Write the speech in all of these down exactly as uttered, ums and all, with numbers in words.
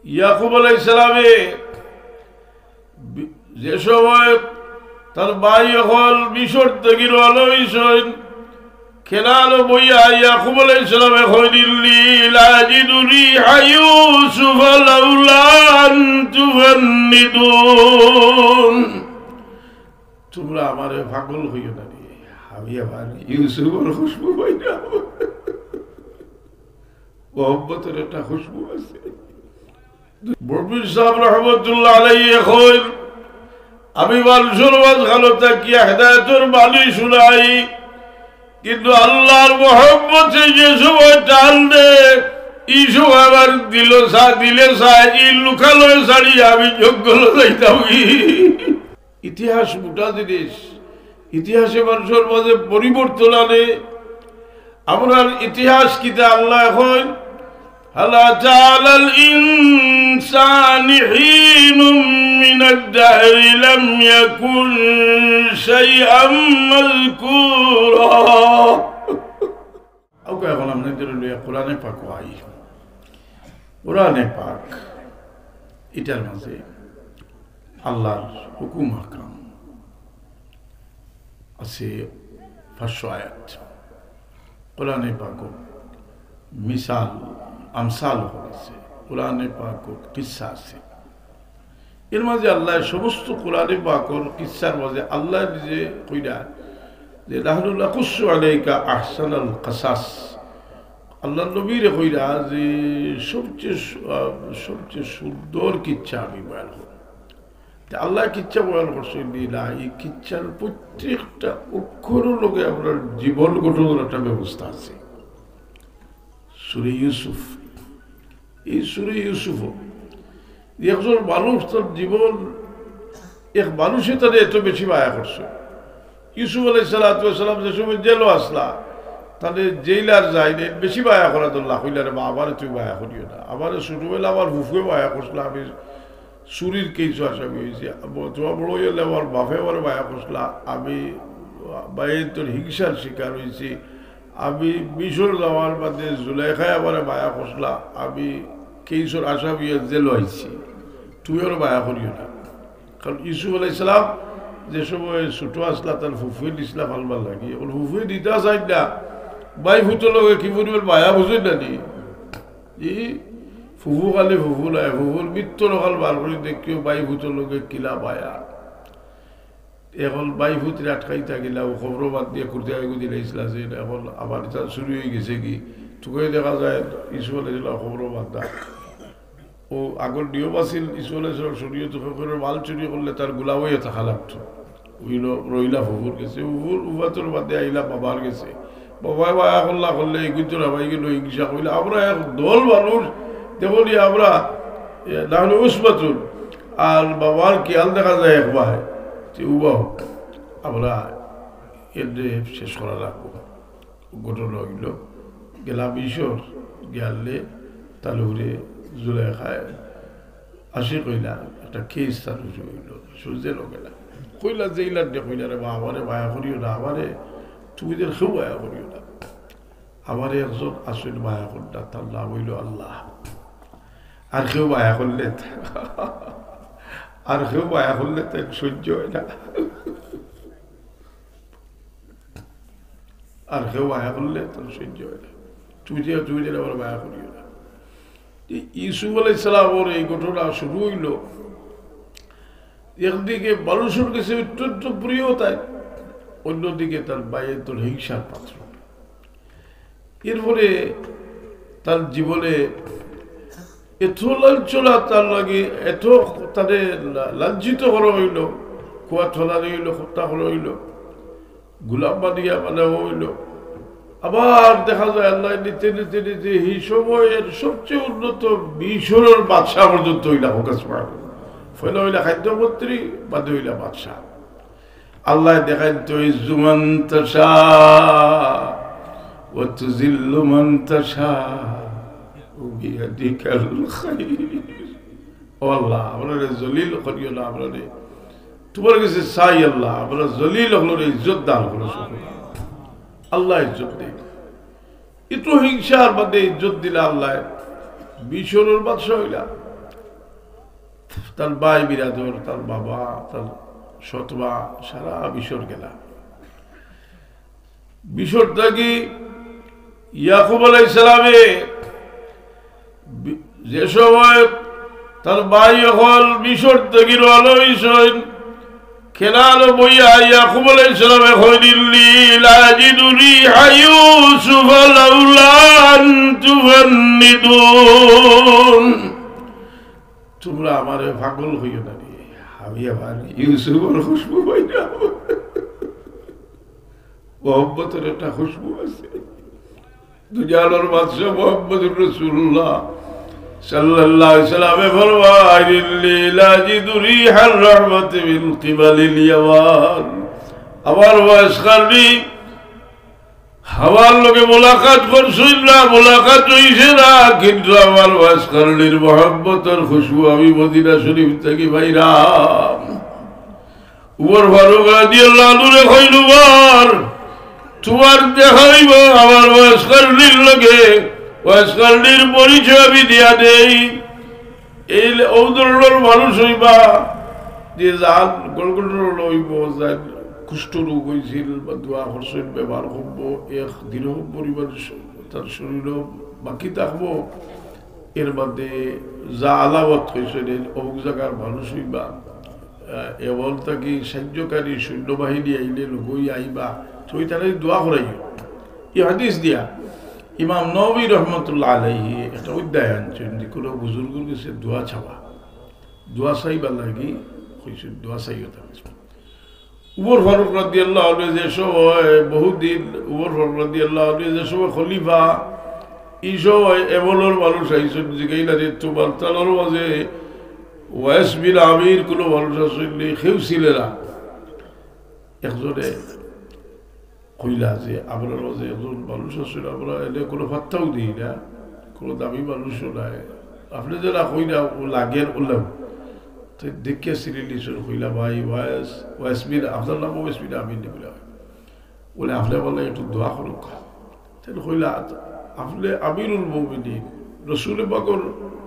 ইয়াকুব আলাইহিস সালামে বি-, যে সময় তার ভাই অকল মিশর থাকি রওয়ানা অইছইন, কেনানো বইয়া ইয়াকুব আলাইহিস সালামে কইন, "ইন্নী লাআজিদু রিহা ইউসুফা লাউলা আন তুফান্নিদুন।" তুমরা আমারে পাগল কইও না রে, আমি আবার ইউসুফর খুশবু পাই না। মোহাম্মদর একটা খুশবু আছে। বরবির সাহেব রহমতুল্লাহ আলাইহি কইন, আমি মানষর মাঝখানো থাকিয়া হেদায়েতর বাণী শুনাই, কিন্তু আল্লাহর মোহাব্বতে যে সময় টান দেয়, ই সময় আমার দিল সা-, দিলে চায়, ই লুকালয় ছাড়ি আমি জঙ্গলো যাইতাম। ইতিহাস মোটা জিনিস, ইতিহাসে মানষর মাঝে পরিবর্তন আনে। আমরার ইতিহাস কিতা আল্লায় কইন, "হাল আতা আলাল ইনসানি হিনুম মিনাদ দাহরি লাম ইয়াকুন শাইআম মাযকুরা।" ওকে, এখন আমরা এদের লইয়া কোরআনে পাক আই। কোরআনে পাক, এটার মাঝে আল্লাহর হুকুম আহকাম আছে পাঁচশো আয়াত। কোরআনে পাক মিসাল, আমসাল আছে। কোরআনে পাক কিসসা আছে। এর মাঝে আল্লায় সমস্ত কোরআনে পাকর কিসসার মাঝে আল্লায় নিজে কইরা যে, "নাহনু নাকুসসু আলাইকা আহসানাল কাসাস।" আল্লাহর নবীরে কইরা যে সবচেয়ে সু-, আহ, সবচেয়ে সুন্দর কিচ্ছা আমি বয়ান করব। তে আল্লায় কিচ্ছা বয়ান করছইন নি না, এই কিচ্ছার প্রত্যেকটা অক্ষরর লগে আমরার জীবন গঠনর একটা ব্যবস্থা আছে। সূরা ইউসুফ, এই সূরা ইউসুফ, একজন মানুষ তার জীবন, এক মানুষে তারে এত বেশি মায়া করছে। ইউসুফ আলাইহিস সালাতু ওয়াস সালাম যে সময় জেলো আছলা, তারে জেইলার যাইনে বেশি মায়া করা ধরলা, কইলা, "রে বা, আমারে তুমি মায়া করিও না, আমারে ছোটবেলা আমার ফুফুয়ে মায়া করছলা, আমি চুরির কেইসো আসামি অইছি, ব-, তোমার বড় অইলে আমার বাপে আমারে মায়া করছলা, আমি বাইন্তর হিংসার শিকার অইছি, আমি মিশর যাওয়ার বাদে জুলেখায় আমারে মায়া করছলা, আমি কেইসর আসামি অইয়া জেলো আইছি, তুমি আমারে মায়া করিও না।" কারণ ইউসুফ আলাইহিস সালাম যে সময় ছোট আছলা, তার ফুফুয়ে নিছলা ফালবার লাগি, এখন ফুফুয়ে নিতা চাইন না, ভাই ফুতর লগে কি পরিমাণ মায়া বুঝইন না নি? ই ফুফু খালি ফুফু নায়, ফুফুর ভিতর অখান বার করি দেখিও ভাই ফুতর লগে কিলা মায়া। এখন ভাই ফুতরে আটকাইতা গেলা, ও খবর বাদ দিয়া করতে আগে দিলাইছলা যে এখন আবার ইটা শুরু অইগেছে কি, তুকে দেখা যায় ইউসুফ আলাইহিস সালাম খবর বাদ দা। ও আগর নিয়ম আছিল, ইউসুফ আলাইহিস সালাম শরীয়ত হকলর মাল চুরি করলে তার গুলাম অইয়া থাকা লাগতো। অইলো, রইলা ফুফুর গেছে, ফুফুর উফাতর বাদে আইলা বাবার গেছে। বাবায় মায়া করলা করলে, এই কিন্তু রাবাই গেল হিংসা কইলা। আমরা এক দল মানুষ, দেখো নি আমরা, এ, নাহনু উসবাতুন, আর বাবার খেয়াল দেখা যায় একবার, যে উবা হোক, আমরা এর শেষ করা লাগবো। ঘটনা অইলো, গেলা মিশর, গেলে তার উপরে জুলেখায় আশিক অইলা, একটা কেইস তার উপরে অইলো, সূর্যের গেলা। কইলা, জেইলার দে কইলা, "রে বা, আমারে মায়া করিও না, আমারে তুমি দের কেউ মায়া করিও না। আমারে একজন আসল মায়া করতা, তার নাম অইলো আল্লাহ। আর কেউ মায়া করলে, আর কেউ মায়া করলে তো সহ্য অয় না।" আর কেউ মায়া করলে তার সহ্য অয় না। তুমি যে, তুমি যে আমার মায়া করিও না। এই ইউসুফ আলাইহিস সালামর এই ঘটনা শুরু অইলো, একদিকে মানুষর গেছে অত্যন্ত প্রিয় তাই, অন্যদিকে তার বাইন্তর হিংসার পাত্র। এরপরে তার জীবনে এত লাঞ্ছনা তার লাগি, এত তারে লা-, লাঞ্ছিত করা অইলো, কুয়া ঠেলানি অইলো, হত্যা করা অইলো, গোলাম বানিয়া বানানো অইলো। আবার দেখা যায় আল্লায় নিতে নিতে নিতে এই সময়ের সবচেয়ে উন্নত মিশরর বাদশা পর্যন্ত অইলা, হোক আসমান। পয়লা অইলা খাদ্যমন্ত্রী, বাদে অইলা বাদশা। আল্লায় দেখাইন, "তুইজ্জু মান তাশা ওয়া তুযিল্লু মান তাশা বিয়াদিকাল খাইর।" ও আল্লাহ, আমরারে জলিল করিও না, আমরারে তোমার গেছে চাই আল্লাহ, আমরা জলিল অকলরে ইজ্জত দান করো। আল্লায় ইজ্জত দেইন। এত হিংসার বাদে ইজ্জত দিলা আল্লায়, মিশরর বাদশা অইলা। তার ভাই বিরাদর, তার বাবা, তার সৎ মা, সারা মিশর গেলা। মিশর থাকি ইয়াকুব আলাইহিস সালামে বি-, যে সময় তার ভাই অকল মিশর থাকি রওয়ানা অইছইন, কেনানো বইয়া ইয়াকুব আলাইহিস সালামে কইন, "ইন্নী লাআজিদু রিহা ইউসুফা লাউলা আন তুফান্নিদুন।" তুমরা আমারে পাগল কইও না রে, আমি আবার ইউসুফর খুশবু পাই না। মোহাম্মদর একটা খুশবু আছে। দুনিয়ার বাদশা মুহাম্মদুর রাসূলুল্লাহ সাল্লাল্লাহু আলাইহি ওয়াসাল্লামে ফরমাইন, "ইন্নী লাআজিদু রিহার রাহমাতি মিন কিবালিল ইয়ামান।" আমার ওয়াইস কারনী আমার লগে মোলাকাত করছইন না, মোলাকাত অইছে না, কিন্তু আমার ওয়াইস কারনীর মহব্বতর খুশবু আমি মদিনা শরীফ থাকি পাইরাম। উমর ফারুক রাদিয়াল্লাহু আনহুরে কইল, "উমর, তুমার দেখা অইবো আমার ওয়াইস কারনীর লগে, ওয়াইস কারনীর পরিচয় আমি দিয়া দেই।" এই লে-, অউ ধরনর মানুষ অইবা যে যার গড়গড় অইবো, যার কুষ্ঠ রোগ অইছিল বা দোয়া করছইন, বেমার কমবো, এক দিনও পরিমাণ শ-, তার শরীরও বাকি থাকবো। এর মধ্যে যা আলামত অইছে, অমুক জাগার মানুষ অইবা, আহ, এমন থাকি সাহায্যকারী সৈন্যবাহিনী আইলে লগই আইবা, তো ওই তারা দোয়া করাইও। এই হাদিস দিয়া ইমাম নবী রহমতুল্লাহ আলাইহি একটা অধ্যায় আনছইন যে কোনো বুজুর্গর গেছে দোয়া চাওয়া, দোয়া চাইবার লাগি কইছইন, দোয়া চাইও তার গেছে। উমর ফারুক রাদিয়াল্লাহু আনহু যে সময়, বহুদিন উমর ফারুক রাদিয়াল্লাহু আনহু যে সময় খলিফা, এই সময় এমনর মানুষ আইছইন, জিগাইলা যে, "তুমার তালর মাঝে ওয়াইস বিন আমির কোনো মানুষ আছইন নি?" কেউ ছিল না। একজনে কইলা যে, "আমরার মাঝে একজন মানুষ আছইন, আমরা এনে কোনো পাত্তাও দেই না, কোনো দামি মানুষও নাই, আপনে যেরা কইরা ও লাগের ওলাম।" তো দেখিয়া চিনি নিছইন, কইলা, "ভাই ওয়াইস, ওয়াইস বিন, আপনার নাম ওয়াইস বিন আমির নি?" বলে, "হয়।" বলে, "আপনে বলে একটু দোয়া করুক।" তাইন কইলা, "আপনে আমিরুল মুমিনিন, রসুল পাকর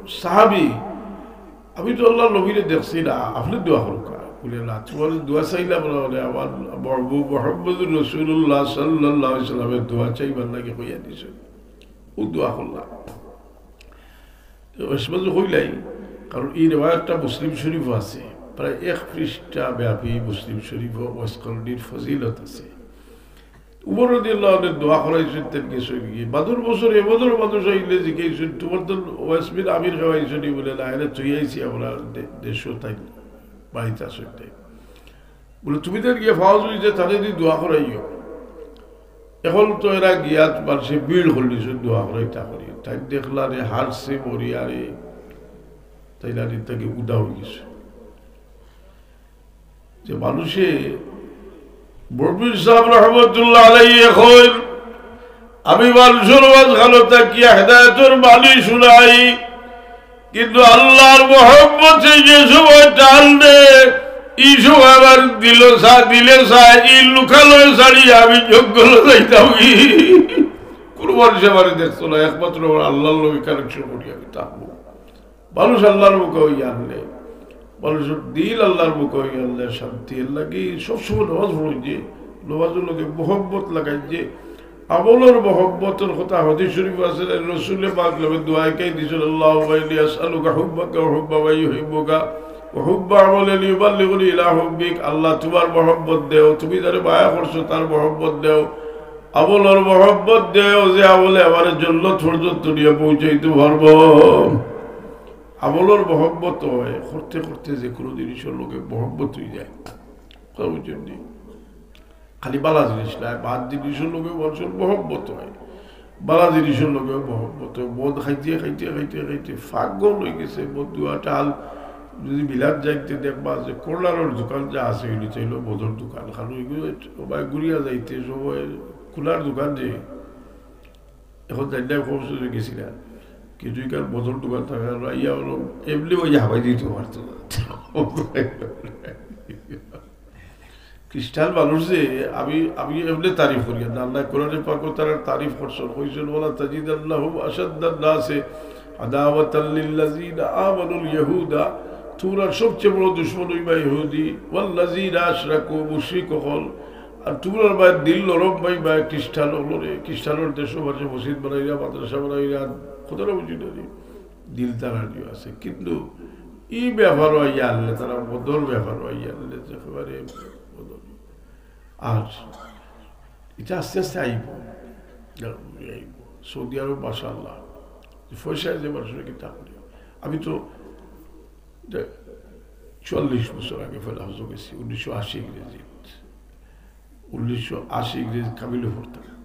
সাহাবী, আমি তো আল্লাহর নবীরে দেখছি না, আপনে দোয়া করুক।" বলে, "না, তুমার দোয়া চাইলাম না, বলে আমার মহবুব মুহাম্মদুর রাসূলুল্লাহ সাল্লাল্লাহু আলাইহি ওয়াসাল্লামের দোয়া চাইবার লাগি কইয়া দিছইন, ও দোয়া করলাম।" তো ওয়াইস বাজু কইলাই, কারণ এই রেওয়ায়াতটা মুসলিম শরীফও আছে, প্রায় এক পৃষ্ঠা ব্যাপী মুসলিম শরীফও ওয়াইস কারনীর ফজিলত আছে। উমর রাদিয়াল্লাহু আনহু দোয়া করাইছইন, তাইন গেছইন গিয়া। বাদর বছর এ বছর মানুষ আইলে জিগাইছইন, "তুমার তো ওয়াইস বিন আমির খাওয়াইছইন নি?" বলে, "না, এনে তুই আইছি আমরা দে-, দেশও তাই বাড়িত আছইন তাই।" বলে, "তুমি তাইন গিয়া ফাওয়াজ অইছে, তারে দি দোয়া করাইও।" এখন তো এরা গিয়া মানুষে ভিড় করলিছইন দোয়া করাইতা করি। তাইন দেখলা রে, হারছে মরিয়া রে, তাইন আর তাকে উদা অইগেছে। যে মানুষে, বড়পীর সাহেব রহমতুল্লাহ আলাইহি কইন, "আমি মানুষর মাঝখানো থাকিয়া হেদায়েতর বাণী শুনাই, কিন্তু আল্লাহর মহব্বতে যে সময় টান দেয়, এই সময় আমার দিল সা-, দিলে চায়, এই লুকালয় ছাড়ি আমি জঙ্গলো যাইতাম কি?" কোনো মানুষে আমারে দেখতো না, একমাত্র আমার আল্লাহর লগে কানেকশন করি আমি থাকবো। মানুষ আল্লাহর মুখে অইয়া আনলে, মানুষর দিল আল্লাহর মুখে অইয়া আনলে শান্তি। এর লাগি সবসময় নামাজ পড়ইন যে, নামাজর লগে মহব্বত লাগাইন যে, আমলর মহব্বতর কথা হাদিস শরীফ আছে না, রসুলে পাক লগে দোয়া হিকাই দিছইন, "আল্লাহুম্মা ইন্নী আসআলুকা হুব্বাকা ওয়া হুব্বা মান ইউহিব্বুকা ওয়া হুব্বা আমালিন ইউবাল্লিগুনি ইলা হুব্বিক।" আল্লাহ, তুমার মহব্বত দেও, তুমি যারে মায়া করছো তার মহব্বত দেও, আমলর মহব্বত দেও, যে আমলে আমারে জন্নত পর্যন্ত নিয়া পৌঁছাইতে পারবো। আমলর মহব্বত অয়, করতে করতে যে কোনো জিনিসর লগে মহব্বত অইযায়। কথা বুঝছইন নি? খালি বালা জিনিস নায়, বাদ জিনিসর লগে মানুষর মহব্বত অয়, বালা জিনিসর লগে মহব্বত অয়। মদ খাইতে, খাইতে, খাইতে, খাইতে পাগল অইগেছে। মদ দুয়া টাল যদি বিলাত যাইতে দেখবা যে কর্নারর দোকান যা আছে, অইলে চাইলো মদর দোকান। কারণ অইগুলো সবাই ঘুরিয়া যাইতে সময় খোলার দোকান যে এখন যাই না, কক্সবাজার গেছি না, কিন্তু এখানে মদর দোকান থাকে, আমরা ইয়া হলো এমনি ওই হাবাই দিতে পারতো না। খ্রিস্টান মানুষ যে, আমি, আমি এমনি তারিফ করি না, আল্লাহ কোরআনে পাকও তারা তারিফ করছইন, কইছইন, "ওয়ালা তাজিদান্নাহুম আশাদ্দান নাসি আদাওয়াতাল লিল্লাযিনা আমানুল ইয়াহুদা।" তোমরার সবচেয়ে বড় দুশমন অইবা ইহুদি, ওয়াল্লাযীনা আশরাকু, মুশরিক অকল। আর তোমরার বায় দিল নরম পাইবা খ্রিস্টান অকলরে, খ্রিস্টানর দেশো মাঝে মসজিদ বানাইরা, মাদ্রাসা বানাইরা, কথাটা বুঝি না নি? দিল তারার ইয়ে আছে, কিন্তু ই ব্যাপারও আইয়া আনলে, তারা বদর ব্যাপারও আইয়া আনলে, যে একেবারে বদর। আর ইটা আস্তে আস্তে আইব, আইব। সৌদি আরব, মাশাআল্লাহ, যে পয়সায় যে মানুষের কিতা করে। আমি তো দে-, চুয়াল্লিশ বছর আগে পয়লা হজো গেছি, উনিশশো আশি ইংরেজিত। উনিশশো আশি ইংরেজিত কামিলো পড়তাম।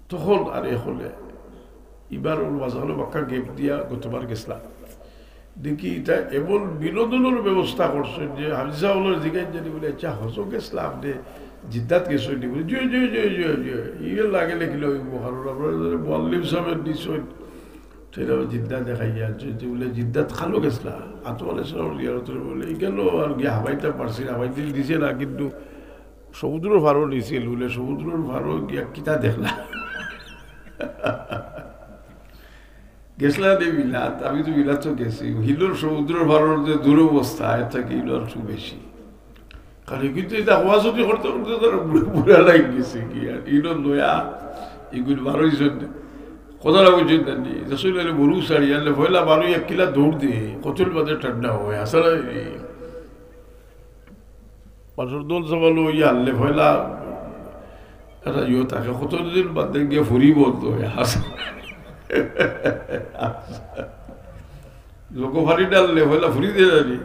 তখন আর এখনে ইবার ওর মাঝখানে বাক্কা gap দিয়া গতবার গেছিলাম। দেখি ইটা এমন বিনোদনের ব্যবস্থা করছইন যে হাফিজ সাহেব অকলরে জিগাইন যদি বলে, "আচ্ছা, হজো গেছিলা আপনে, জিদ্দাত গেছইন নি?" বলে, "জি, জি, জি।" ইয়ে লাগে লেখিল অইব, কারণ আপনারা মুআল্লিম সাহেবের নিশ্চয় সেটা জিদ্দা দেখাইয়া আনছে, তো বলে, "জিদ্দাত কালো গেছিলা?" আতো আলাইহিস সালাম জিয়ারতরে বলে, "এই গেল আর গিয়া হামাইতাম পারছি না, হামাইতে দিছে না, কিন্তু সমুদ্রর পারো নিছিল।" বলে, "সমুদ্রর পারো গিয়া কিতা দেখলা?" গেছিলা নি বিলাত? আমি তো বিলাত তো গেছি। হিলোর সমুদ্রর পারর যে দুরবস্থা, এর থাকি হিলো আর একটু বেশি। কারণ কিন্তু ইটা হওয়া ছুটি করতে করতে তারা বুড়া, বুড়া লাগি গেছে কি আর। ইনো নয়া, ইগুন বারোই জন। কথাটা বুঝছেন না নি? রসুল আলী বড়ু সারি আনলে পয়লা বারোই এক কিলা দৌড় দিয়ে, কতল বাদে ঠান্ডা হয়, আসলে পাঁচশো দল সবাল ওই আনলে পয়লা একটা ইয়ে থাকে, কতদিন বাদে গিয়ে ফুরি বন্ধ হয়, আসে। লোক ফারি ডাললে পয়লা ফুরি দিয়ে জানি,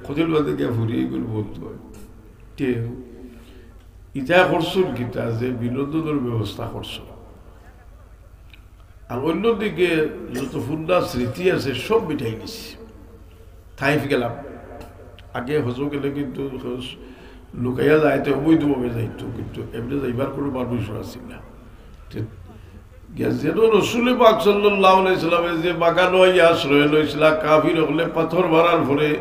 কতদিন বাদে গিয়ে ফুরি এগুলো বন্ধ হয়। তে ইটা করছইন কিতা যে বিনোদনের ব্যবস্থা করছইন। আর অন্যদিকে যত ফুন্না স্মৃতি আছে সব মিটাই দিছি। তাইফ গেলাম, আগে হজো গেলে কিন্তু লুকাইয়া যাইতে অবৈধভাবে যাইতো, কিন্তু এমনি যাইবার কোনো পারমিশন আছিল না। তে গিয়া যেন রসুল পাক সাল্লাল্লাহু আলাইহি সাল্লামে যে বাগানো আইয়া আশ্রয় লইছিলা, কাফির অকলে পাথর মারার পরে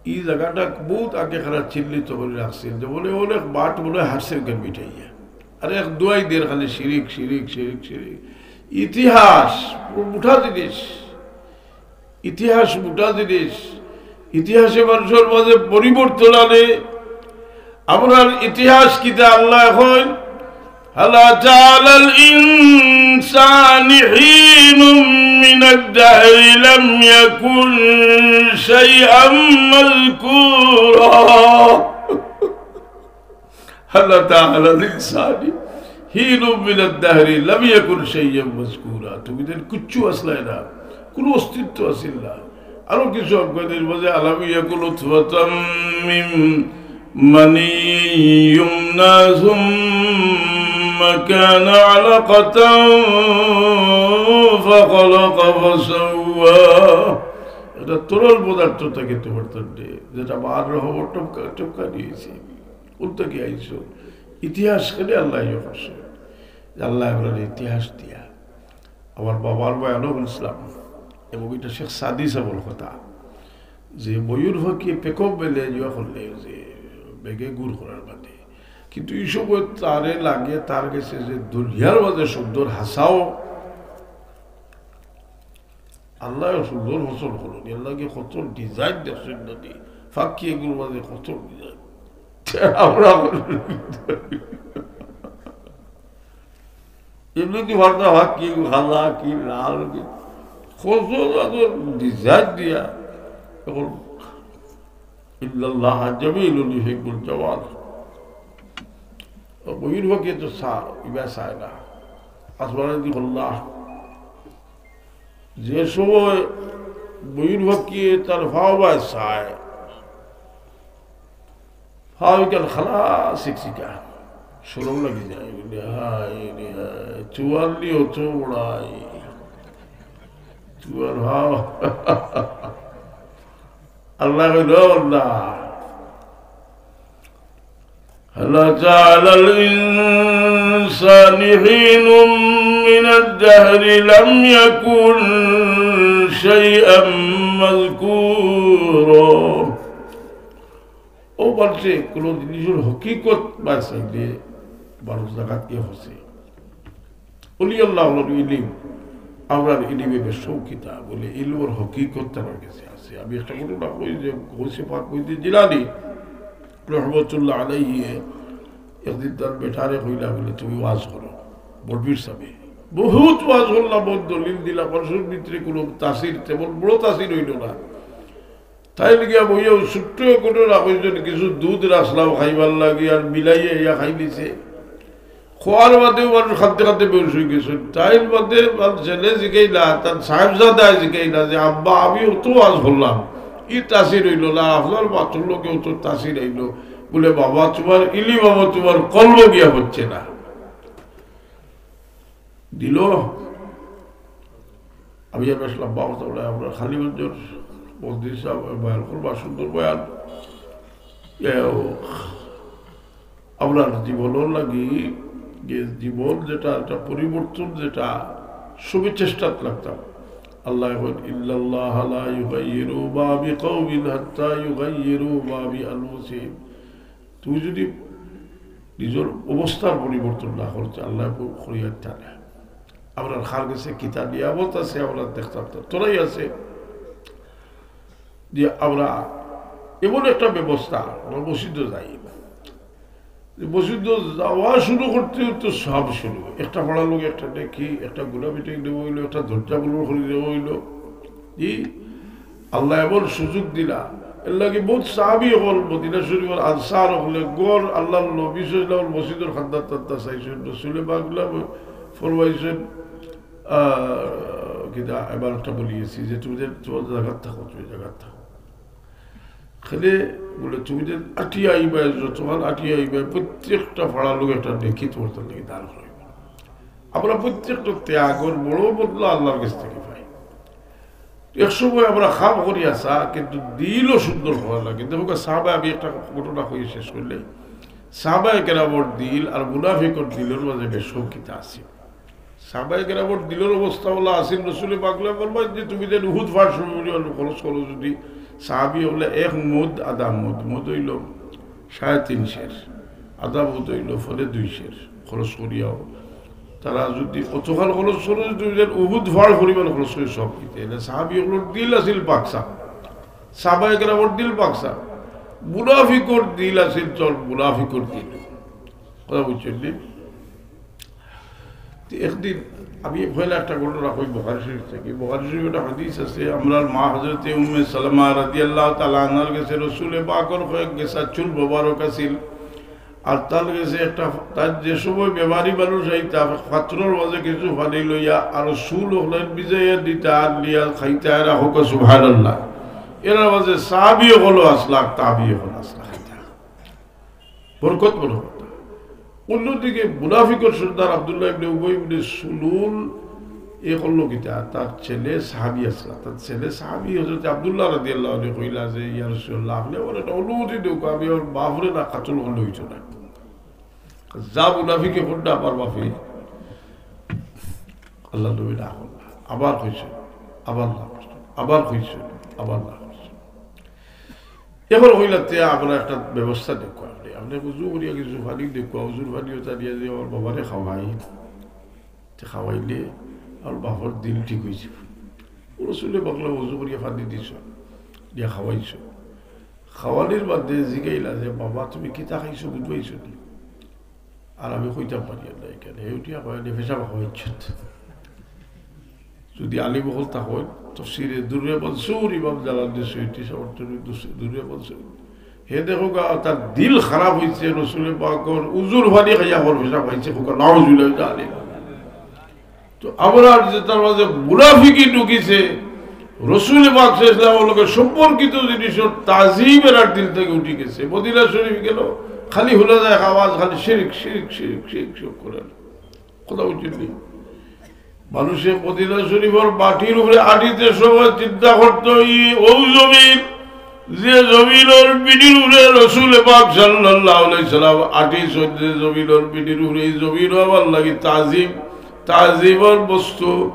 ই জাগাটা বহুত আগে খারা চিহ্নিত করি রাখছিল, যে বলে অনেক বাট মনে হয় হারছে ওখানে মিটাইয়া। আর এক দুয়াই দের খালি শিরিক, শিরিক, শিরিক, শিরিক। ইতিহাস মোটা জিনিস, ইতিহাস মোটা জিনিস। ইতিহাসে মানুষের মাঝে পরিবর্তন আনে। আমরার ইতিহাস কিতা আল্লায় কইন, هل أتى على الإنسان حين من الدهر لم يكن شيئا مذكورا। هل أتى على الإنسان حين من الدهر لم يكن شيئا مذكورا। তুমি দিন কিচ্ছু আছলায় না, কোনো অস্তিত্ব আছিল না। আরো কিছু অজ্ঞানের মাঝে ألم يك نطفة من مني يمنى ثم كان علقة فخلق فسوى। এটা তরল পদার্থ থেকে তোমার তন্ডে, যেটা মার রহমত টপকা, টপকা দিয়েছে, কোথা থেকে আইছো? ইতিহাস কেনে আল্লায় ইয়ে করছে? যে আল্লায় আমরারে ইতিহাস দিয়া। আমার বাবার বয়ানও বলছিলাম, এবং এটা শেখ সাদি সাহেবর কথা, যে ময়ূর পাখিয়ে পেখম মেলে ইয়ে করলে যে বেগে গুড় করার বাদে, কিন্তু এই সময় তারে লাগে, তার গেছে যে দুনিয়ার মাঝে সুন্দর হাছাও আল্লায় সুন্দর ফসল করইন, এর লাগি কত design দেখছইন না নি? পাখি এগুর মাঝে কত design। আমরা এমনি কি ভাবনা পাখি এগু কালা কি লাল কি কত জাতর design দিয়া। এখন إن الله جميل يحب الجمال। ময়ূর পাখিয়ে তো চা-, ইবা চায় না। আসমানে দি আল্লাহ। যে সময় ময়ূর পাখিয়ে তার পাও বায় চায়, পাও ইখান খালা চিকচিকা, শরম লাগি যায়। বলে, "হায় রে হায়, চুয়াল্লি অত বড়াই, চুয়াল পাও।" আল্লায় কইল, "ও বান্দা, هل أتى على الإنسان حين من الدهر لم يكن شيئا مذكورا।" ও বলছে, কোনো জিনিসের হকিকত বায় চাইলে বারো জাগাত কি হচ্ছে। অলি আল্লাহ হলো ইলিম। আমরার ইলিমে বেশ শৌখিতা, বলে ইলমর হকিকত তারার গেছে আছে। আমি একটা ঘটনা কই যে গৌসে পাক মহিউদ্দিন জিলানী রহমতুল্লাহ আলাইহি একদিন তার বেটারে কইলা বলে, "তুমি ওয়াজ করো।" বড় পীর সাহেবে বহুত ওয়াজ করলা, বহুত দলিল দিলা, মানুষের ভিতরে কোনো তাসির, তেমন বড় তাসির হইল না। তাইন গিয়া বইয়া ছোট্ট ঘটনা কইছইন, কিছু দুধ রাখলাম খাইবার লাগি, আর বিলাইয়ে ইয়া খাই নিছে। খোয়ার বাদেও মানুষ খাতে খাতে বেহুশ হয়ে গেছে। তাইন বাদে তার ছেলে জিকাইলা, তার সাহেবজাদায় জিকাইলা যে, "আব্বা, আমি অত ওয়াজ করলাম, ই তাসির হইল না, আপনার মাতর লগে অত তাসির হইল।" বলে, "বাবা, তোমার ইলিম, বাবা, তোমার কলব গিয়া হচ্ছে না।" দিল। আমি আর বেশ লম্বা কথা বলে, আমরা খালিগঞ্জের মন্ত্রী সাহেব বয়ান করবা, সুন্দর বয়ান। এ, ও, আমরার জীবনর লাগি যে জীবন যেটা, একটা পরিবর্তন যেটা, সবই চেষ্টাত লাগতাম। আল্লাহ কইন, "ইন্নাল্লাহা লা ইউগাইয়িরু মা বিকাউমিন হাত্তা ইউগাইয়িরু মা বিআনফুসিহিম।" তুমি যদি নিজের অবস্থার পরিবর্তন না করতে, আল্লাহ করিয়া দিতা না। আমরার কার গেছে কিতা নিয়ামত আছে, আমরা দেখতাম তো, তোরাই আছে যে আমরা এমন একটা ব্যবস্থা, আমরা মসজিদে যাই, মসজিদে যাওয়া শুরু করতে তো সব শুরু, একটা পাড়ার লোক একটা দেখি, একটা গুলাপি টেক দেওয়া হইলো, একটা দরজা বন্ধ করে দেওয়া হইলো। জি, আল্লাহ এমন সুযোগ দিলা। এর লাগি বহুত সাহাবী অকল, মদিনা শরীফর আনসার অকলে গড় আল্লাহর নবী সাল্লাল্লাহু আলাইহি ওয়াসাল্লামর মসজিদর খান্দাত টান্দাত চাইছইন, রসুলে পাক ফরমাইছইন, আহ, কিতা, এবার একটা বলি গেছি যে, "তুমি যে তোমার জাগাত থাকো, তুমি জাগাত থাকো।" খালি বলে, "তুমি যে আটিয়া আইবায়, যতক্ষণ আটিয়া আইবায়, প্রত্যেকটা পাড়ার লোক একটা নেকি তোমার তার লাগি দান করইন।" আমরা প্রত্যেকটা ত্যাগর বড় বদলা আল্লাহর কাছ থেকে পাই। এক সময় আমরা খাম করি আসা, কিন্তু দিলও সুন্দর হওয়া লাগে। দেখো, সাহাবায়ে, আমি একটা ঘটনা কইয়া শেষ করলে, সাহাবায়ে কেরামর দিল আর মুনাফিকর দিলর মাঝে বেশ শৌখিতা আছে। সাহাবায়ে কেরামর দিলর অবস্থা অলা আছিল, রসুলে পাক ফরমাইন যে, "তুমি যে উহুদ পাহাড় সমান পরিমাণ খরচ করো, যদি সাহাবী অকলে এক মুদ, আধা মুদ, মুদ অইল সাড়ে তিন সের, আধা মুদ অইল ফলে দুই সের খরচ করিয়াও, তারা যদি অতখান খরচ করো, যদি তুমি যে উহুদ পাহাড় পরিমাণ খরচ করি সব দিতে।" এনে সাহাবী অকলর দিল আছিল পাকসা, সাহাবায়ে কেরামর দিল পাকসা, মুনাফিকর দিল আছিল তোর মুনাফিকর দিল। কথা বুঝছইন নি? তো একদিন আমি পয়লা একটা ঘটনা কই বুখারী শরীফ থেকে। বুখারী শরীফ একটা হাদিস আছে, আমরার মা হযরতে উম্মে সালামা রাদিয়াল্লাহু তাআলা আনহার গেছে রসুলে পাকর কয়েক গেছা চুল মোবারক আছিল। আর তার গেছে একটা, তার যে সময় বেমারি মানুষ আইতা, পাত্রর মাঝে কিছু পানি লইয়া আর চুল অকলরে ভিজাইয়া দিতা, আর নিয়া খাইতা, এরা কউক্কা সুবহানাল্লাহ। এরার মাঝে সাহাবী অকলও আছলা, তাবী অকলও আছলা, খাইতা। বরকত, বরকত। অন্যদিকে মুনাফিকর সর্দার আব্দুল্লাহ ইবনে উবাই ইবনে সুলুল এ করলো কিতা? তার ছেলে সাহাবী আছলা, তার ছেলে সাহাবী হযরত আব্দুল্লাহ রাদিয়াল্লাহু আনহু কইলা যে, "ইয়া রাসূলুল্লাহ, আপনে আমার একটা অনুমতি দেউক্কা, আমি আমার বাফরে না কাতল করলে অইতো না।" যা মুনাফিকে করলা আমার বাফে, আল্লাহর নবী না করলা। আবার কইছে, আবার না করছে, আবার কইছে, আবার না করছে। এখন কইলা, "তে আমরা একটা ব্যবস্থা দেউক্কা, আপনে, আপনে উজু করিয়া কিছু পানি দেউক্কা, উজুর পানি ওটা দিয়া দিয়া আমার বাবারে খাওয়াই।" তে খাওয়াইলে আমার বাফর দিল ঠিক অইছে। রসুলে পাকরে উজু করিয়া পানি দিছইন, দিয়া খাওয়াইছইন। খাওয়ানির বাদে জিগাইলা যে, "বাবা, তুমি কিতা খাইছো, বুঝবাইছো নি?" আর আমি কইতাম পারি না এখানে। হে উঠিয়া কয়, "নে পেশাব খাওয়াইছো।" যদি আলিম অকল তা কইন, তফসিরে দুররে মনসুর ইমাম জালালউদ্দিন সুয়ুতী সাহেব, দুস-, দুররে মনসুর। হে দেখউক্কা, তার দিল খারাপ অইছে, রসুলে পাকর উজুর পানি খাইয়া কর পেশাব খাইছে, কউক্কা, নাউজুবিল্লাহ, আলিম। তো আমরার যে তার মাঝে মুনাফিকি ঢুকিছে, রসুলে পাক সাল্লাল্লাহু আলাইহি ওয়াসাল্লামর লগে সম্পর্কিত জিনিসর তাজিম এরার দিল থেকে উঠি গেছে। মদিনা শরীফ গেল, খালি হুনা যায় আওয়াজ, খালি শিরিক, শিরিক, শিরিক, শিরিক, শিরিক করে। কথা বুঝছইন নি? মানুষে মদিনা শরীফর মাটির উপরে আটিতে সময় চিন্তা করতো, ই অউ জমিন, যে জমিনর পিঠির উপরে রসুলে পাক সাল্লাল্লাহু আলাইহি সাল্লাম আটিছইন, যে জমিনর পিঠির উপরে, ই জমিনও আমার লাগি তাজিম, তাজিমর বস্তু।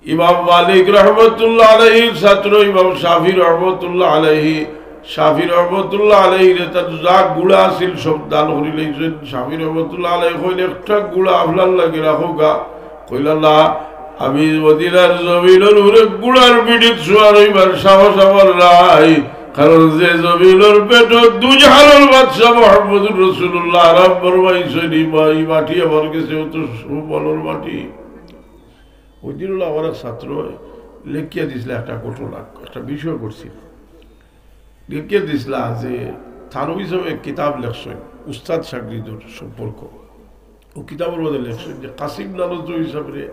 ইমাম মালিক রহমতুল্লাহ আলাইহির ছাত্র ইমাম শাফি রহমতুল্লাহ আলাইহি, শাফি রহমতুল্লাহ আলাইহিরে তার যা গুড়া আছিল সব দান করিলাইছইন। শাফি রহমতুল্লাহ আলাইহি কইন, "একটা গুড়া আপনার লাগি রাখউক্কা।" কইলা, "না, আমি মদিনার জমিনর উপরে ঘোড়ার পিঠিত সওয়ার অইবার সাহস আমার নাই, কারণ যে জমিনর পেটো দুজাহানর বাদশা মুহাম্মদুর রাসূলুল্লাহ আরাম ফরমাইছইন, ই মা-, ই মাটি আমার গেছে অত সম্মানর মাটি। ওই দিন অইলো আমার এক ছাত্র লেখিয়া দিছলা একটা ঘটনা, একটা বিষয় করছিল। লেখিয়া দিছলা যে থানবী সাহেব এক কিতাব লেখছইন উস্তাদ শাগরিদর সম্পর্ক। ও কিতাবর মধ্যে লেখছইন যে কাসিম নানুতুবী সাহেবরে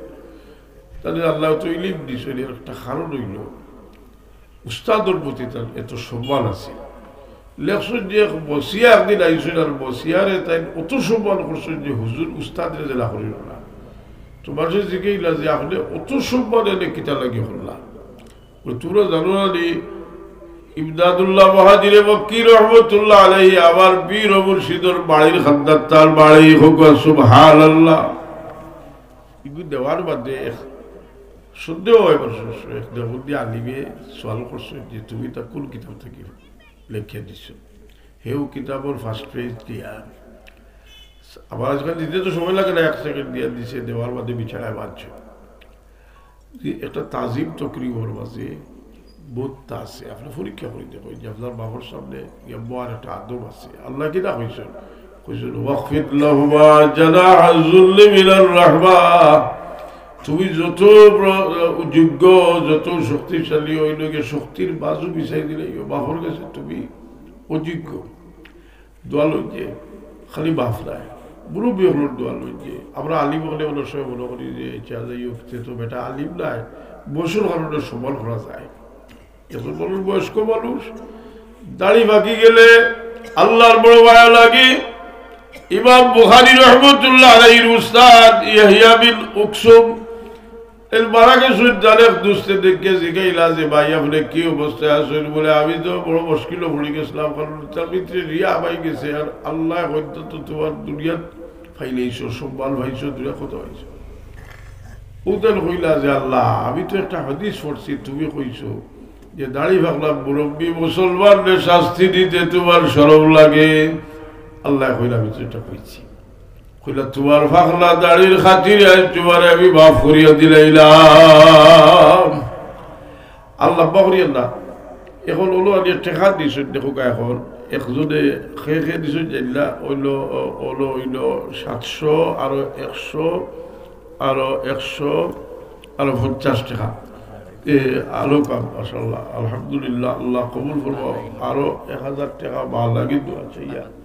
তাইন আল্লায় তো ইলিম দিছইন, এর একটা কারণ অইলো উস্তাদর প্রতি তান এত সম্মান আছে। লেখছইন যে এক বসিয়া একদিন আইছইন, আর বসিয়ারে তাইন অত সম্মান করছইন যে হুজুর উস্তাদরে যেলা করিও না। তো মানষে জিকাইলা যে আপনে অত সম্মান এনে কিতা লাগি করলা? বলে, "তুমরা জানো না নি, ইমদাদুল্লাহ মুহাজিরে মক্কি রহমতুল্লাহ আলাইহি আমার পীর ও মুর্শিদর বাড়ির খান্দাত, তার বাড়ি হোক, সুবহানাল্লাহ।" ইগু দেওয়ার বাদে এক সন্দেহ অইবার সময় এক দেওবন্দি আলিমে সওয়াল করছইন যে, "তুমি তা কোন কিতাব থাকি লেখিয়া দিছো?" হেউ কিতাবর ফার্স্ট পেজ দিয়া আবার আজকাল দিতে তো সময় লাগে না, এক সেকেন্ড দিয়া দিছে, দেওয়ার বাদে বিছানায় বাঁধছে। যে একটা তাজিম তকরিবর মাঝে বউততা আছে, আপনে পরীক্ষা করি দেখইন যে আপনার বাবার সামনে ইয়া বওয়ার একটা আদব আছে। আল্লায় কিতা কইছইন? কইছইন, "ওয়াখফিদ লাহুমা জানাহা যুল্লি মিনার রাহমা।" তুমি যত প্র-, যোগ্য, যত শক্তিশালী, ওই লোকে শক্তির বাজু বিছাই দিলে, ইয়ো বাবার গেছে তুমি অযোগ্য। দোয়া লইন যে, খালি বাপ নায়, মুরব্বি অকলর দোয়া লইন যে। আমরা আলিম অকলে অনেক সময় মনে করি যে, "ইচ্ছা যাই হোক, তে তো বেটা আলিম নায়, বয়সর কারণে সম্মান করা যায়।" এখন বলুন বয়স্ক মানুষ, দাড়ি পাকি গেলে আল্লাহর বড় মায়া লাগে। ইমাম বুখারী রহমতুল্লাহ আলাইহির উস্তাদ ইয়াহইয়া বিন উকসুম এর মারা গেছইন, তার এক দুস্তে দেখে জিগাইলা যে, "ভাই, আপনে কি অবস্থায় আছইন?" বলে, "আমি তো বড় মুশকিলো পড়ি গেছলাম, কারণ তার ভিতরে রিয়া হামাই গেছে, আর আল্লায় কইতা তো তুমার দুনিয়াত ফাইলাইছো, সম্মান পাইছো, দুনিয়াত কত পাইছো।" ও তাইন কইলা যে, "আল্লাহ, আমি তো একটা হাদিস পড়ছি, তুমি কইছো যে দাড়ি পাকলা মুরব্বি মুসলমানরে শাস্তি দিতে তুমার শরম লাগে।" আল্লায় কইলা, "আমি তো এটা কইছি।" কইলা, "তুমার পাকলা দাড়ির খাতিরে আইজ তুমারে আমি মাফ করিয়া দিলাইলাম।" আল্লাহ মাফ করিয়া না। এখন অলো আনিয়া টেকা দিছইন, দেখউক্কা এখন। একজনে খে খে দিছইন জানলা, অইলো, অলো অইলো সাতশো, আরো একশো, আরো একশো, আরো পঞ্চাশ টেকা। এ, আরো কাম, মাশাআল্লাহ, আলহামদুলিল্লাহ, আল্লাহ কবুল করবা। আরো এক হাজার টেকা বালা কিন্তু আছে, ইয়া।